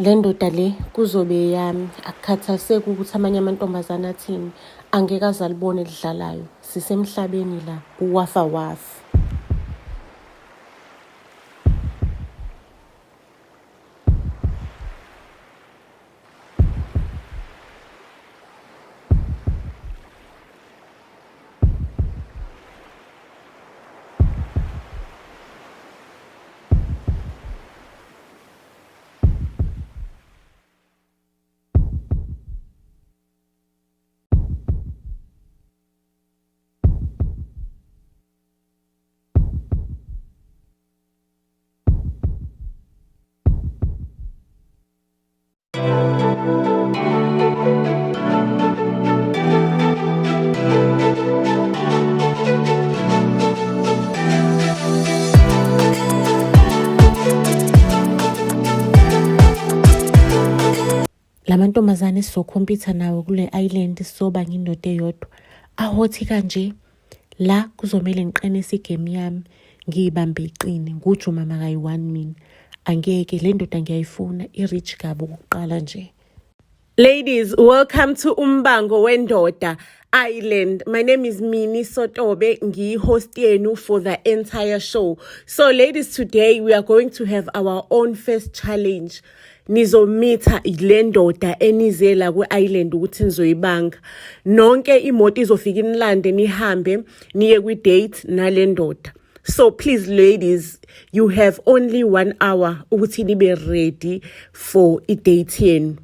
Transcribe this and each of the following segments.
Le ndoda le kuzobe eyami, akukhathaliseki ukuthi amanye amantombazane athini, angeke aze alibone elidlalayo. Sisemhlabeni la, uwafa wafa. La mantombazane sizokhompyutha nawo kule island sizoba ngindoda eyodwa ahothi kanje la kuzomele ngiqinise igame yami ngiyibambe iqine ngujuma makayi-one mina angeke le ndoda ngiyayifuna i-rich kabi okokuqala nje. Ladies, welcome to Umbango Wendoda Island. My name is Mini Sotobe, ngiyi-host yenu for the entire show. So ladies, today we are going to have our own first challenge. Nizomitha le ndoda enize la kwi-island ukuthi nizoyibanga. Nonke imoto izofika inilande nihambe niye kwi-date nale ndoda. So please ladies, you have only 1 hour ukuthi nibe ready for i-date yenu.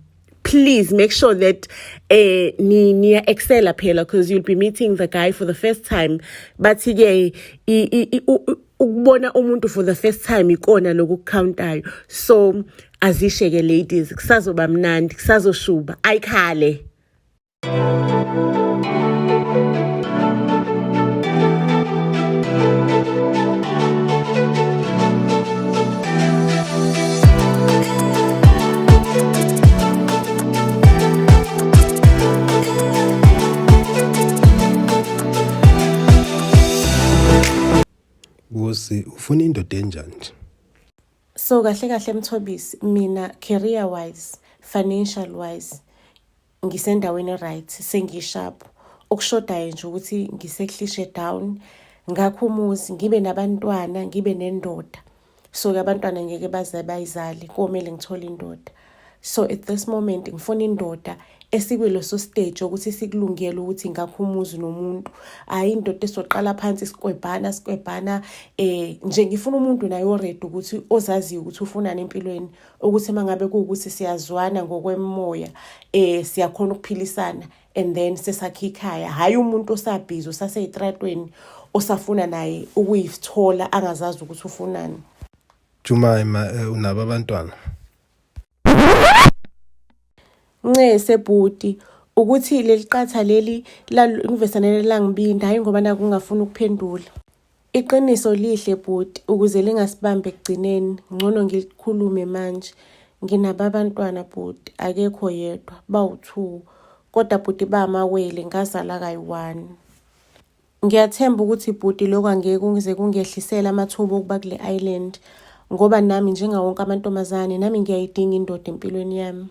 Please make sure that ni niya excela phela because you'll be meeting the guy for the first time. But ke ukubona umuntu for the first time ikona lokhu kucountayo. So azishe ke ladies, kusazoba mnandi, kusazoshuba. Ayikhale. Busi ufuna indoda enjani nje? So kahle kahle Mthobisi mina career wise, financial wise ngisendaweni e-right sengisharp okushodayo nje ukuthi ngisehlishe down ngakho umuzi ngibe nabantwana ngibe nendoda so-ke abantwana ngeke baze bayizale komele ngithole indoda so at this moment ngifuna indoda esikwileso stage ukuthi sikulungele ukuthi ngakho umuzi nomuntu hhayi indoda esoqala phansi sikwebhana sikwebhana eh nje ngifuna umuntu naye oready ukuthi ozaziyo ukuthi ufunani empilweni ukuthi uma ngabe kuwukuthi siyazwana ngokwemoya eh siyakhona ukuphilisana and then sesakha ikhaya hhayi umuntu osabhizi osaseyitratweni osafuna naye ukuyithola angazazi ukuthi ufunani. Jumaima unabo abantwana? Ncese bhuti ukuthi leli qatha leli ngivesanele langibinda hhayi ngoba naku ngingafuni ukuphendula. Iqiniso lihle bhuti ukuze lingasibambi ekugcineni ngcono ngilikhulume manje. Nginabo abantwana bhuti akekho yedwa bawu-two kodwa bhuti bamawele ngazala kayi-one. Ngiyathemba ukuthi bhuti lokhu angeke kuze kungehlisele amathuba okuba kule island ngoba nami njengawonke amantombazane nami ngiyayidinga indoda empilweni yami.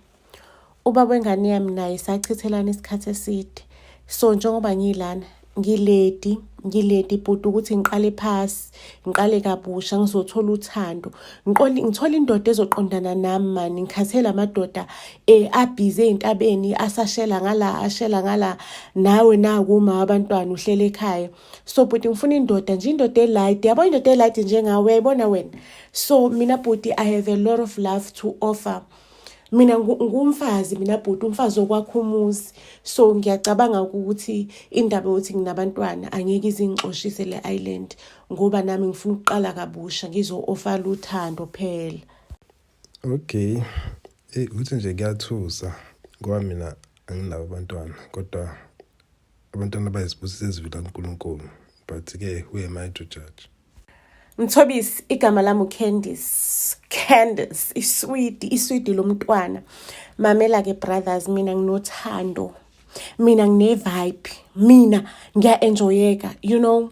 Ubaba wengane yami naye sachithelana isikhathi eside. So njengoba ngilana ngiledi ngiledi bhuti ukuthi ngiqale phasi ngiqale kabusha ngizothola uthando ngithole indoda ezoqondana nami mani ngikhathele amadoda eh abhizi ey'ntabeni asashela ngala ashela ngala nawe naku uma abantwana uhlele ekhaya so bhuti ngifuna indoda nje indoda elight yabo indoda elight njengawe uyayibona wena so mina bhuti i have a lot of love to offer mina ngumfazi mina bhuti umfazi okwakha umuzi so ngiyacabanga ukuthi indaba yokuthi nginabantwana angeke izingixoshise le island ngoba nami ngifuna ukuqala kabusha ngizo-ofala uthando phela. Okay, eyi ukuthi nje kuyathusa ngoba mina anginabo abantwana kodwa abantwana bayisibusiso esivela kuNkulunkulu but-ke who am I to judge? Mthobisi, igama lami uCandice. Candice, iswidi, iswidi lomntwana. Mamela ke brothers, mina nginothando. Mina ngine-vibe. Mina ngiya-enjoyeka, you know.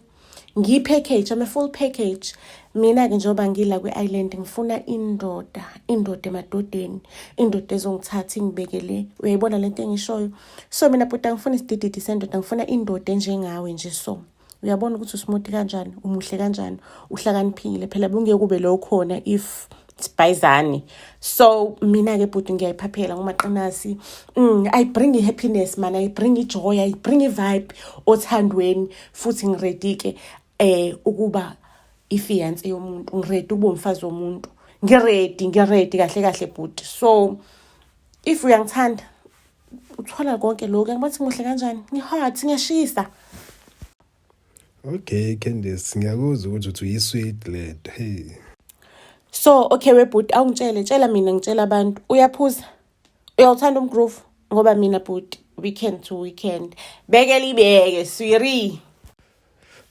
Ngiyi-package, I'm a full package. Mina-ke njengoba ngila kwi-island ngifuna indoda, indoda emadodeni, indoda ezongithatha ingibekele. Uyayibona lento engishoyo? So mina bhuti angifuni isidididi sendoda, ngifuna indoda enjengawe nje so. Uyabona ukuthi usmooth kanjani, umuhle kanjani, uhlakaniphile. Phela bungeke ube lo khona if sibhayizane. So mina-ke bhuti ngiyayiphaphela ngumaqinasi. I bring i-happiness man, I bring i-joy, I bring i-vibe othandweni futhi ngiready-ke ukuba ifiance yomuntu, ngiready ukuba umfazi womuntu. Ngiready, ngiready kahle kahle bhuti. So if uyangithanda uthola konke lokhu, ngibona ukuthi muhle kanjani, ngi-hot, ngiyashisa. Okay Candice, ngiyakuzwa ukuthi uthi uyi-sweet lento. Hey. So okay webhuti, awungitshele, tshela mina, ngitshela abantu, uyaphuza, uyawuthanda umgroove? Ngoba mina bhuti weekend to weekend beke libeke swiri.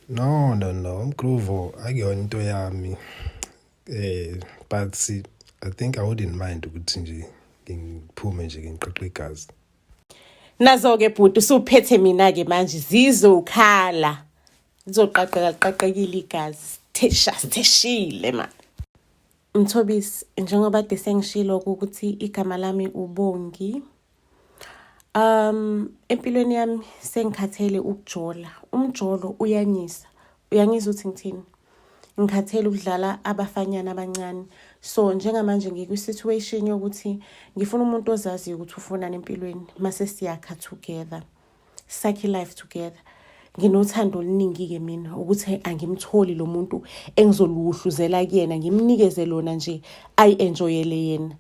No no no, umgroove akuyona into yami. But I think I wouldn't mind ukuthi nje ngiphume nje ngiqoqe igazi. Nazo-ke bhuti usuphethe mina-ke manje zizokhala, zizoqaqeka liqaqekile igazi, sithesha sitheshile man. Mthobisi, njengoba kade sengishilo ukuthi igama lami uBongi. Empilweni yami sengikhathele ukujola. Umjolo uyanyisa. Uyangizwa ukuthi ngithini? Ngikhathele ukudlala abafanyana abancane. So njengamanje ngikwi-situation yokuthi ngifuna umuntu ozaziyo ukuthi ufunani empilweni mase siyakha together. Sakhe life together. Nginothando oluningi-ke mina ukuthi angimtholi lo muntu engizoluhluzela kuyena, ngimnikeze lona nje ayi-enjoyele yena.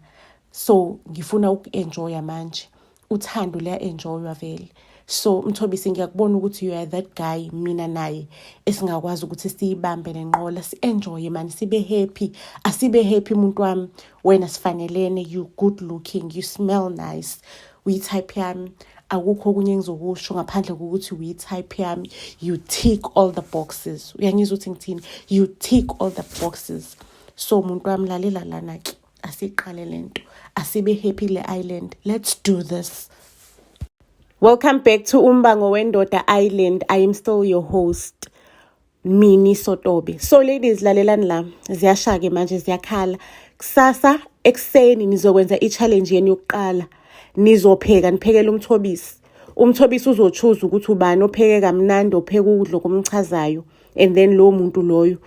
So ngifuna uku-enjoya manje. Uthando liya-enjoywa vele. So Mthobisi, ngiyakubona ukuthi you are that guy mina naye esingakwazi ukuthi siyibambe nenqola, si-enjoye man, sibe happy. Asibe happy muntu wami, wena sifanelene, you good looking, you smell nice. Uyi-type yami. Akukho okunye engizokusho ngaphandle kokuthi uyi-type yami. You tick all the boxes. Uyangizwa ukuthi ngithini? You tick all the boxes. So muntu wami, lalela lana ke. Asiqale lento. Asibe happy le island. Let's do this. Welcome back to Umbango Wendoda Island. I am still your host, Mini Sotobe. So ladies, lalelani la. Ziyasha-ke manje, ziyakhala. Kusasa ekuseni nizokwenza i-challenge yenu yokuqala. Nizopheka, niphekele uMthobisi. Umthobisi uzochoose ukuthi ubani opheke kamnandi, opheka ukudla okumchazayo. And then lowo muntu loyo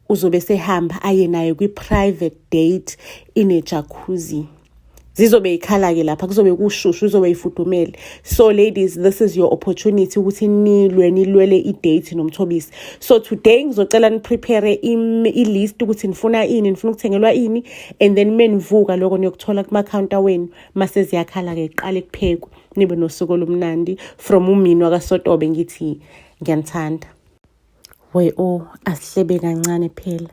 uzobe sehamba aye naye kwi-private date in a jacuzzi. Zizobe ikhala-ke lapha, kuzobe kushushu, izobe ifudumele. So ladies, this is your opportunity ukuthi nilwe, nilwele i-date noMthobisi. So today ngizocela niprepare i-list ukuthi nifuna ini, nifuna ukuthengelwa ini, and then menivuka lokho niyokuthola kuma-counter wenu. Mase ziyakhala-ke, kuqale kuphekwe, nibe nosuku olumnandi. From uMini wakaSotobe ngithi ngiyanithanda. We oh, asihlebe kancane phela.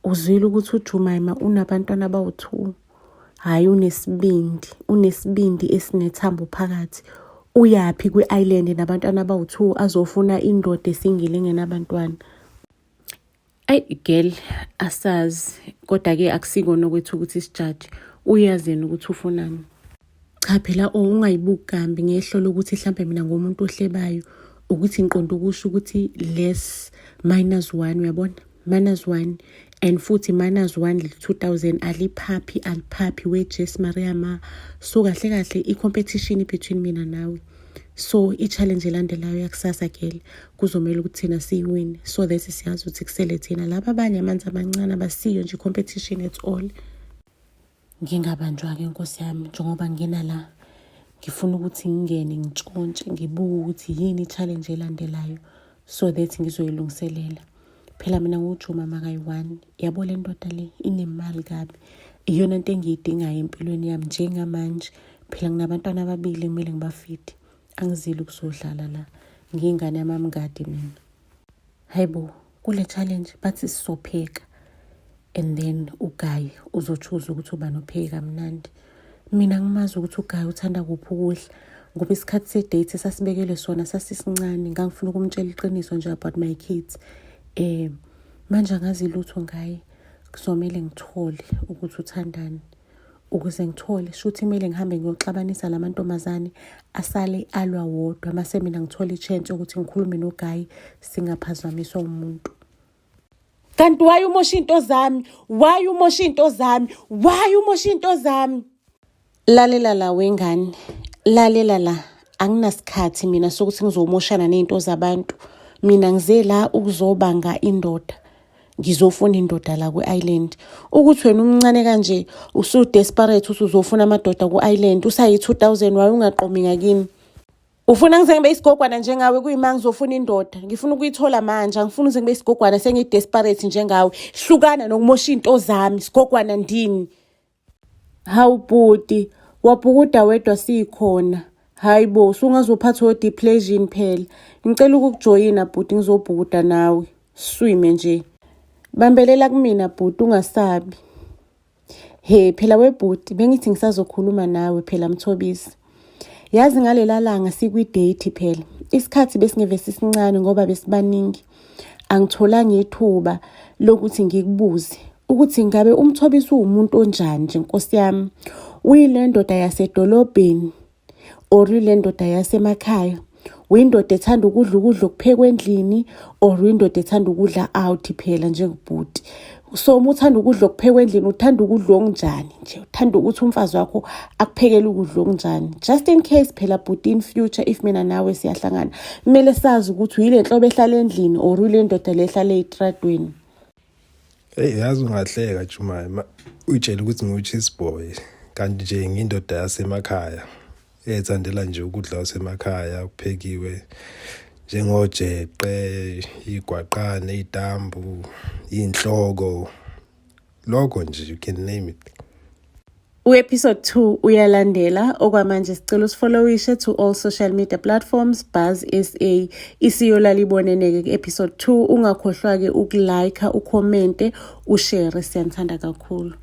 Uzwile ukuthi uJumaima unabantwana abawu-2. Hhayi unesibindi, unesibindi esinethambo phakathi. Uyaphi kwi-island nabantwana abawu-2 azofuna indoda esingile engenabantwana? Ayi girl, asazi kodwa-ke akusikona okwethu ukuthi sijaje. Uyazi yena ukuthi ufunani. Cha phela oh, ungayibuki kambi ngehlo lokuthi hlampe mina ngumuntu ohlebayo, ukuthi ngiqonda ukusho ukuthi less minus 1, uyabona? Minus 1 and futhi minus 1 2000 aliphaphi, aliphaphi we Jesu Maria ma. So kahle kahle i-competition between mina nawe. So i-challenge elandelayo yakusasa girl kuzomela ukuthi thina siyiwine, so that siyazi ukuthi kusele thina laba abanye amanzi amancane abasiyo nje competition at all. Ngingabanjwa-ke nkosi yami, njengoba ngingena la ngifuna ukuthi ngingene ngitshontshe, ngibuke ukuthi yini i-challenge elandelayo so that ngizoyilungiselela. Phela mina ngujuma makayi-one, yabo le ndoda le inemali kabi, iyona nto engiyidingayo empilweni yami njengamanje. Phela nginabantwana ababili ekumele ngibafide, angizile ukuzodlala la, ngiyingane yamamngadi mina. Hayibo, kule challenge bathi sizopheka and then uGuy uzochoose ukuthi ubani opheke kamnandi. Mina ngimazi ukuthi uGuy uthanda kuphi ukudla, ngoba isikhathi se-date esasibekelwe sona sasisincane. Ngangifuna ukumtshela iqiniso nje about my kids. Manje angazi lutho ngaye, kuzomele ngithole ukuthi uthandani. Ukuze ngithole, shuthi kumele ngihambe ngiyoxabanisa la mantombazane asale alwa wodwa. Mase mina ngithola i-chance yokuthi ngikhulume noGuy singaphazamiswa umuntu. Kanti why umosha into zami? Why umosha into zami? Why umosha into zami? Lalela la wengane, lalela la. Anginasikhathi mina sokuthi ngizomoshana nezinto zabantu. Mina ngize la ukuzobanga indoda. Ngizofuna indoda la kwi-island. Ukuthi wena umncane kanje usu-desperate uthi uzofuna amadoda ku-island usayi-2000 waye ungaqomi ngakini. Ufuna ngize ngibe isigogwana njengawe kuyima ngizofuna indoda. Ngifuna ukuyithola manje, angifuni uze ngibe isigogwana sengiyi-desperate njengawe. Hlukana nokumosha into zami, sigogwana ndini. Hawu bhuti, wabhukuda wedwa sikhona. Hayi bo, usungazophathwa o-depression phela. Ngicela ukukujoyina bhuti ngizobhukuda nawe. Swime nje. Bambelela kumina bhuti ungasabi. He phela webhuti bengithi ngisazokhuluma nawe phela Mthobisi. Yazi ngalela langa sikwi-date phela. Isikhathi besingeve sisincane ngoba besibaningi. Angitholanga ithuba lokuthi ngikubuze ukuthi ngabe uMthobisi uwumuntu onjani nje nkosi yami. Uyile ndoda yasedolobheni or uyile ndoda yasemakhaya? Uyindoda ethanda ukudla ukudla okuphekwa endlini or uyindoda ethanda ukudla out phela njengobhuti? So uma uthanda ukudla okuphekwa endlini uthanda ukudla okunjani nje? Uthanda ukuthi umfazi wakho akuphekele ukudla okunjani? Just in case phela bhuti in future if mina nawe siyahlangana kumele sazi ukuthi uyile nhlobo ehlala endlini or uyile ndoda le ehlala ey'tradweni. Hey yazi ungahleka Jumayi uyitshela ukuthi ngiwu-cheese boy kanti nje ngiyindoda yasemakhaya ethandela nje ukudla kwasemakhaya kuphekiwe njengojeqe, igwaqane, itambu, inhloko, lokho nje you can name it. U-episode 2 uyalandela. Okwamanje sicela usifollowishe to all social media platforms, Buzz SA. Isiyolala iboneneke ku-episode 2. Ungakhohlwa-ke ukulike, ucommente, ushare. Siyanithanda kakhulu.